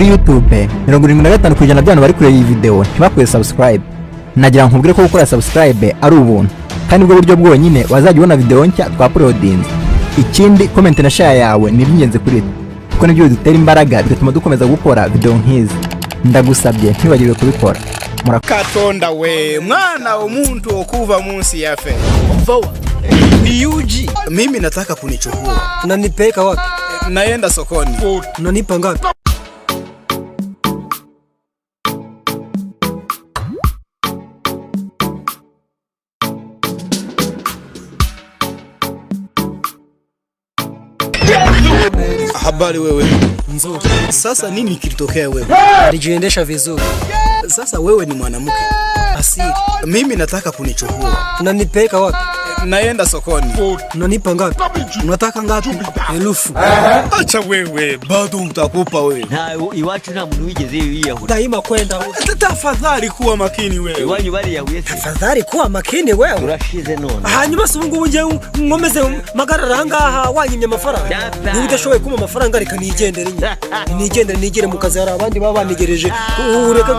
Kuri YouTube, 75% by'abantu bari kureba iyi video ntibakoze subscribe. Nagira ngo nkubwire ko gukora subscribe ari ubuntu, kandi nibwo buryo bwonyine wazajya ubona video nshya twauploadinze. Ikindi, comment na share yawe ni iby'ingenzi kuri twe, kuko nibyo bidutera imbaraga, bigatuma dukomeza gukora video nk'izi. Ndagusabye, ntiwibagirwe kubikora. Katonda we, mwana omuntu okuva munsi yafe. Ni UG. Mimi nataka kunichukua. Unanipeleka wapi? Naenda sokoni. Unanipa ngapi? Habari wewe. Nzuri. Sasa nini kilitokea wewe? Alijiendesha vizuri. Sasa wewe ni mwanamke. Asili. Mimi nataka kunichukua. Unanipeleka wapi? Naenda sokoni. Unanipa ngapi? Unataka ngapi? 1000. Acha wewe, bado utakupa wewe. Nta iwacu nta muntu wigeze yiyahura. Daima kwenda huko. Tafadhali kuwa makini wewe. Iwanyu bariyahuye se? Tafadhali kuwa makini wewe. Turashize none. Hanyuma se ubungubu njyewe nkomeze magarara ahangaha wanyimye amafaranga? Data. Niba udashoboye kumpa amafaranga, reka nigendere nyine, nigendere, nigere mu kazi, hari abandi baba banegereje. Ureke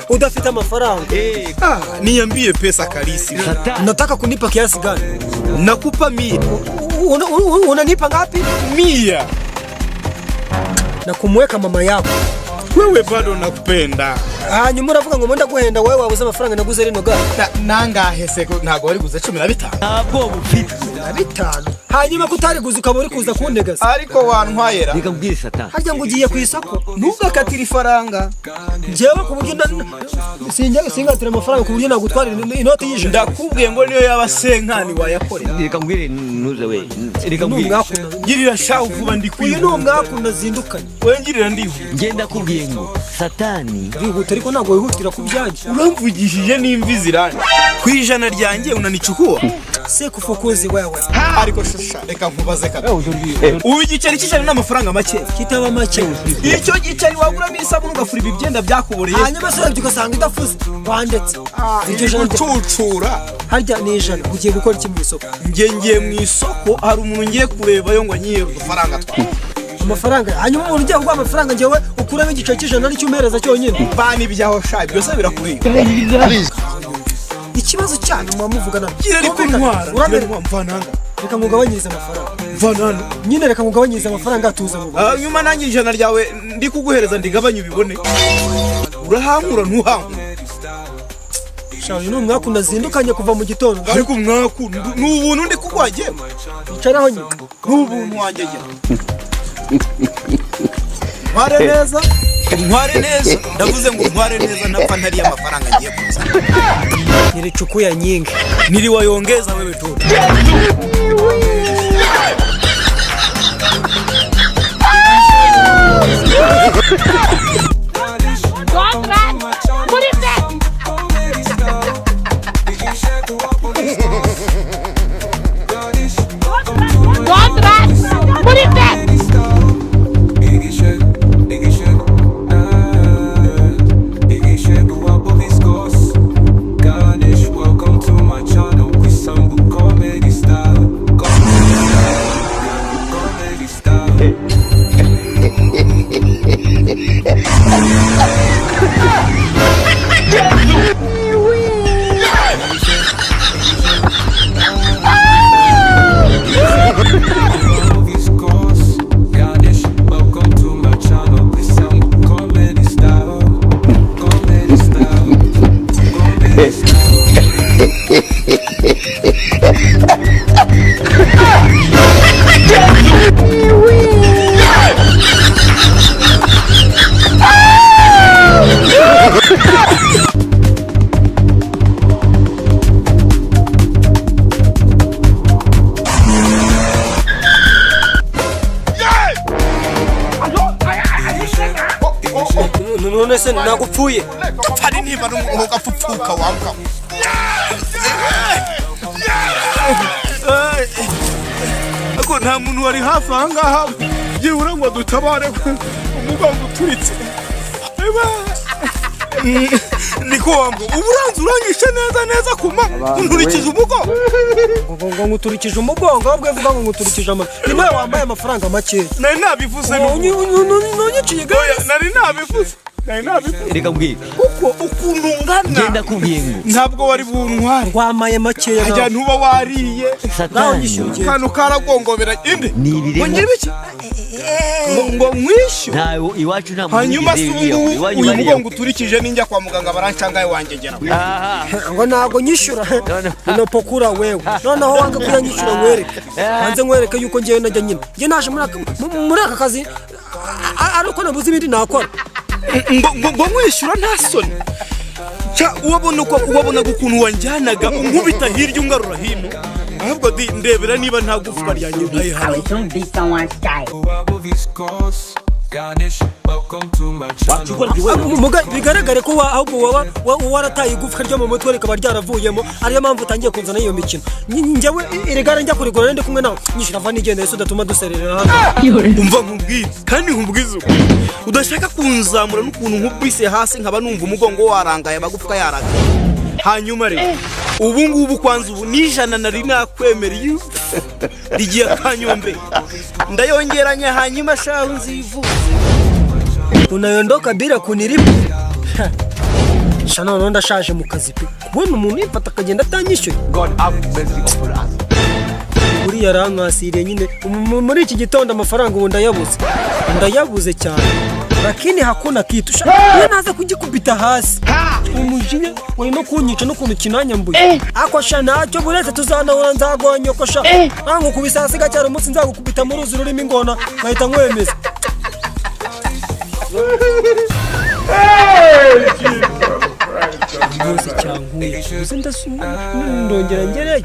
udafite amafaranga. Eh, Ah, niambie pesa kalisi. Satani. Unataka kunipa kiasi gani? Nakupa 100. Unanipa ngapi? 100. Na kumweka mama yako. Wewe bado nakupenda. Hanyuma uravuga ngo ndaguhenda, wowe wabuze amafaranga naguze rino gare. Nangahe se ko ntago wari guze 15? Ntabwo bufite. Na bitanu. Hanyuma ko utariguze ukaba uri kuza kuntegaza? Ariko wantwayera. Reka mbwire Satani. Harya ngo ugiye ku isoko? Ntugakatire ifaranga. Njyewe ku buryo sinjya singatira amafaranga ku buryo nagutwarira inoti y'ijana. Ndakubwiye ngo niyo yaba senkani wayakorera. Reka mbwire ntuze we. Reka Ni mbwire. umwaku. Ngirira shahu vuba, ndi Uyu ni kwihuta. umwaku nazindukanye. Wewe ngirira, ndihuta. Njye ndakubwiye ngo Satani. Urihuta, ariko ntabwo wihutira ku byanjye. Uramvugishije n'imvi ziranye. Ku ijana ryanjye unanichukua. Sikufukuzi wewe. Ariko shusha, reka nkubaze kato. Ubu igiceri cy'ijana n'amafaranga make? Kitaba make. Icyo giceri waguramo isabune ugafura ibi byenda byakuboreye. Hanyuma se urebye ugasanga idafuze, wandetse iryo jana Gucucura. Harya ni 100? Ugiye gukora iki mu isoko? Njye ngiye mu isoko, hari umuntu ngiye kurebayo ngo anyihere udufaranga twawe. Amafaranga? Hanyuma umuntu ugiye kuguha amafaranga, njyewe ukuramo igiceri cy'ijana aricyo umpereza cyonyine? Bana ibyaho sha, byose birakureba. Ikibazo cyanyu muba muvuga nabi. Gira ariko ntwara. Uramere. Mvana hano. Reka nkugabanyirize amafaranga. Mvana hano. Nyine reka nkugabanyirize amafaranga, tuza mu Hanyuma nanjye ijana ryawe ndi kuguhereza ndigabanye ubibone. Urahankura ntuhankura? Sha, uyu ni umwaku nazindukanye kuva mu gitondo. Ariko umwaku ni ubuntu ndi kuguha jyewe. Icaraho nyine. Ni ubuntu wanjye jyewe. Ntware neza, ntware neza, ndavuze ngo ntware neza, ntapfa ntariye amafaranga ngiye kuza. Nilichukuya nyingi. Niliwayongeza wewe toto. Don't run! Put it back! Don't run! Put it back! Welcome to my channel, Kwisambu comedy style, comedy style, comedy style. Ganesh, welcome to my channel, Kwisambu comedy style, comedy style, comedy style. None se nagupfuye? Hari niba ugapfupfuka wambwa. Ariko nta muntu wari hafi aha ngaha byibura ngo dutabare umugongo uturitse? Niko wambwa, ubu uranze uranyishe neza neza ku manywa, unturikije umugongo. Ngo nguturikije umugongo? Ahubwo uvuga ngo nguturikije ama ni nawe wambaye amafaranga makeya. Nari nabivuze. Ntunyiciye igare. Oya, nari nabivuze, nari nabivuze. Reka mbwira. Kuko ukuntu ungana, Ngenda kubwiye ngo ntabwo wari buntware. Wamaye makeya. Hajya Nawe ntuba wariye. ngaho Satani nyishyura ugende. Akantu karagongobera indi. Ni Ngo ibiremwa. ngire ibiki? Ngo nkwishyure? Ntawe iwacu, nta muntu Hanyuma wigeze se ubu yiyahura. ngubu Iwanyu uyu bariyahura. mugongo uturikije, ninjya kwa muganga barancangaye wangegera? Aha. Ngo ntabwo nyishyura unapokura wewe. Noneho wanga kuyanyishyura, nkwereke, hanze nkwereke yuko ngewe najya nyine njye naje muri aka kazi ari uko nabuze ibindi nakora. Ngo nkwishyura nta soni? Cya uwabona uko wabonaga ukuntu wanjyanaga, unkubita hirya ungarura hino. Ahubwo di ndebera niba nta gufwa ryanjye ntayihaye. Soon be someone's style. Garnish, welcome to my channel. Bigaragare ko ahubwo waba warataye igufwa ryo mu mutwe rikaba ryaravuyemo, ariyo mpamvu utangiye kunzana iyo mikino. Njyewe iri gare njya kurigura ndi kumwe nawe? Nyishyura va nigendere se, udatuma dusererera hano. Umva nkubwire, kandi nkubwize uko udashaka kunzamura n'ukuntu nkubise hasi nkaba numva umugongo warangaye, amagufwa yarangaye. Hanyuma rero ubu ngubu kwanza ubu n'ijana nari nakwemereye rigiye akanyombe, ndayongeranya. Hanyuma shahu nzivuze. Unaondoka bila kunilipa? Sha, noneho ndashaje mu kazi pe, kubona umuntu yifata akagenda atanyishyuye. God have mercy upon us. Buriya arankasiriye nyine. Muri iki gitondo amafaranga ubu ndayabuze, ndayabuze cyane, lakini hakuna kitu. Sha, iyo naza kugikubita hasi, umujinya wari no kunyica n'ukuntu kinanyambuye. Ako sha, ntacyo, buretse tuzanahura, nzaguha nyoko. Sha, nkukubise hasi gacyara umunsi nzagukubita mu ruzi rurimo ingona nkahita nkwemeza. Rwose cyankuye gusa, ndongera ngereyo.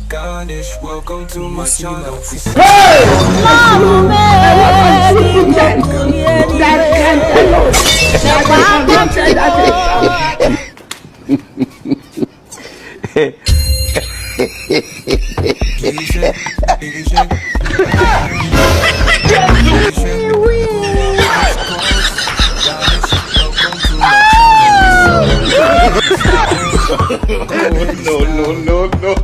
Garnish, welcome to my channel. No, no, no, no.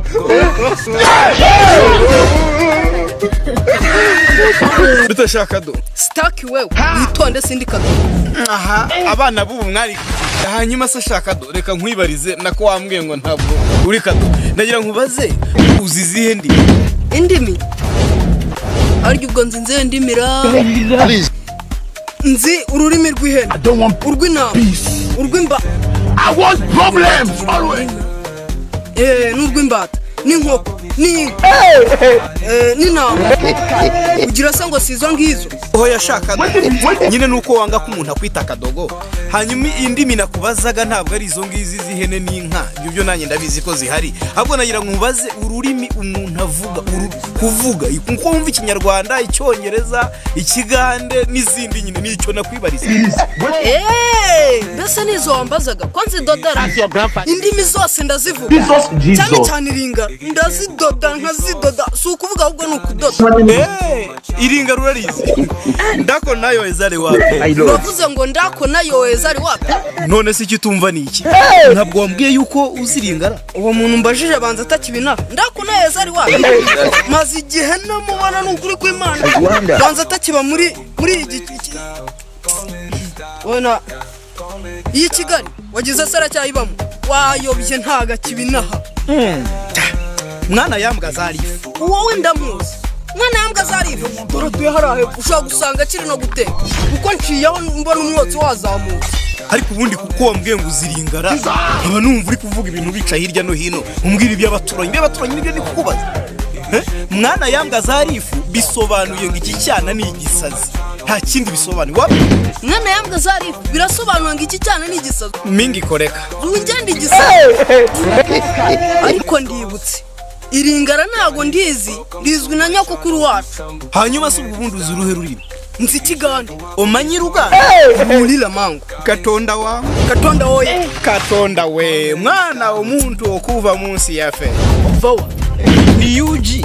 Bitashaka do. Sitaki wewe, witonde, sindi kado. Aha, abana b'ubu mwari. Hanyuma se shaka do, reka nkwibarize, nako wambwiye ngo ntabwo uri kado. Ndagira nkubaze, uzi izihe ndimi? Indimi arya ubwo nzi nzihe ndimira? Nzi ururimi rw'ihene, urw'intama, urw'imba n'urw'imbata n'inkoko n'inka n'intama. Ugira se ngo si izo ngizo? Oya shaka do, nyine nuko wanga ko umuntu akwita akadogo. Hanyuma indimi nakubazaga ntabwo ari izo ngizi z'ihene n'inka, ibyo byo nanjye ndabizi ko zihari. Ahubwo nagira ngo nkubaze ururimi umuntu avuga, kuvuga nkuko wumva Ikinyarwanda, Icyongereza, Ikigande n'izindi nyine, nicyo nakwibariza. Eee, mbese nizo wambazaga? Ko nzidodora indimi zose, ndazivuga cyane cyane iringa, ndazidoda nkazidoda. Si ukuvuga ahubwo ni ukudoda. Iringa rurarizi? Ndako nayo ezare wapi? Uravuze ngo ndako nayo ari wapi? None se icyo utumva ni iki? Ntabwo wambwiye yuko uziringara? Uwo muntu mbajije abanza atakibina. Ndako nayo ari wapi? Maze igihe namubona, ni ukuri kw'Imana, banza atakiba muri iki ubona iyi Kigali wagize se, aracyayibamo? Wayobye, ntago akibinaha. Mwana yambwa zarifu. Wowe ndamuzi, mwana yambwa zarifu. Dore utuye hariya hepfo, ushobora gusanga akiri no guteka, kuko nciyeho mbona umwotsi wazamutse. Ariko ubundi kuko wambwiye ngo uziringara, nkaba numva uri kuvuga ibintu bica hirya no hino, umbwira iby'abaturanyi, nibyo ndi kukubaza. Mwana yambwa zarifu bisobanuye ngo iki cyana ni igisazi, nta kindi bisobanuye. Mwana yambwa zarifu birasobanura ngo iki cyana ni igisazi. Mingi koreka. Ungenda igisazi. Ariko ndibutse, iringara ntago ndizi, rizwi na nyakukuru wacu. Hanyuma se ubwo ubundi uzi uruhe rurimi? Nzi Ikigande. Umanye Uruganda? Mulila mangu. Katonda wa Katonda oye. Katonda we mwana omuntu okuva munsi yafe. Vawa. Ni UG.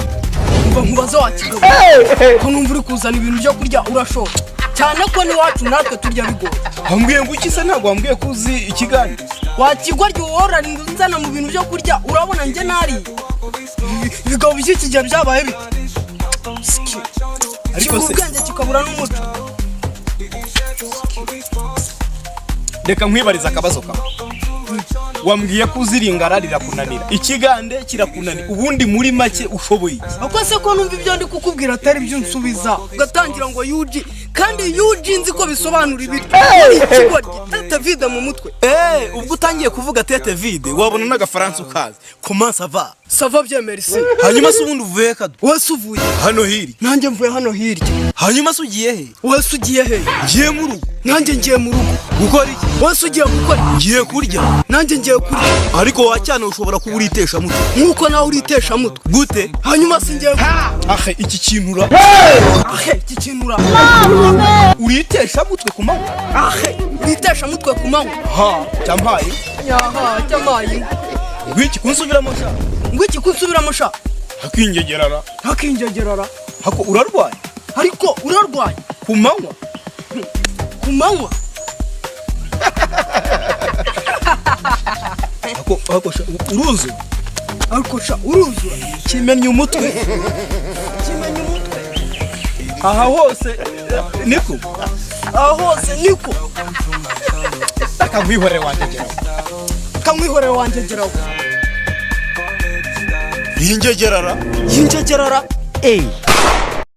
Umva nkubaza wa kigabo, ko numva uri kuzana ibintu byo kurya, urashobora Cyane ko n'iwacu natwe turya bigoye. Wambwiye ngo iki se? Ntabwo wambwiye ko uzi ikigande. Wakigoryi, wowe nzana mu bintu byo kurya. Urabona njye nariye? Ibigabo by'iki gihe byabaye bite? Ariko Kibura se ubwenge, kikabura n'umuco. Reka nkwibariza akabazo kamwe. Wambwiye ko uzi iringara rirakunanira, ikigande kirakunanira, ubundi muri make ushoboye iki? Ako se ko numva ibyo ndi kukubwira atari byo unsubiza, ugatangira ngo yuji, kandi yuji nzi ko bisobanura ibiryo? Uri ikigoryi, tête vide mu mutwe. Eh, ubwo utangiye kuvuga tête vide, wabona n'agafaransa ukazi. Comment ça va? Ça va bien, merci. Hanyuma se ubundi uvuye kado? Wese uvuye? Hano hirya. Nanjye mvuye hano hirya. Hanyuma se ugiye he? Wese ugiye he? Ngiye mu rugo. Nanjye ngiye mu rugo. Gukora iki? Wese ugiye gukora? Ngiye kurya. Nanjye ngiye kurya. Ariko wacyana, ushobora kuba uritesha mutwe. Nk'uko nawe uritesha mutwe. Gute? Hanyuma se ngiye Ahe, iki kintu ura Ahe, iki kintu ura Uritesha mutwe ku manywa. Ahe, uritesha mutwe ku manywa. Ha, cyampaye. Yaha, cyamaye. Ngwiki kunsubiramo sha? Ngo iki kunsubiramo sha? Hakingegerara. Hakingegerara. Hako urarwaye. Ariko urarwaye. Ku manywa. Ku manywa. Hako sha, uruzuye. Ariko sha, uruzura. Kimennye umutwe. Kimenya umutwe. Aha hose niko. Aha hose niko. Akamwihorere wanjye. Kamwihorere wanjye geraho. Yingegerara. Yingegerara. Hey.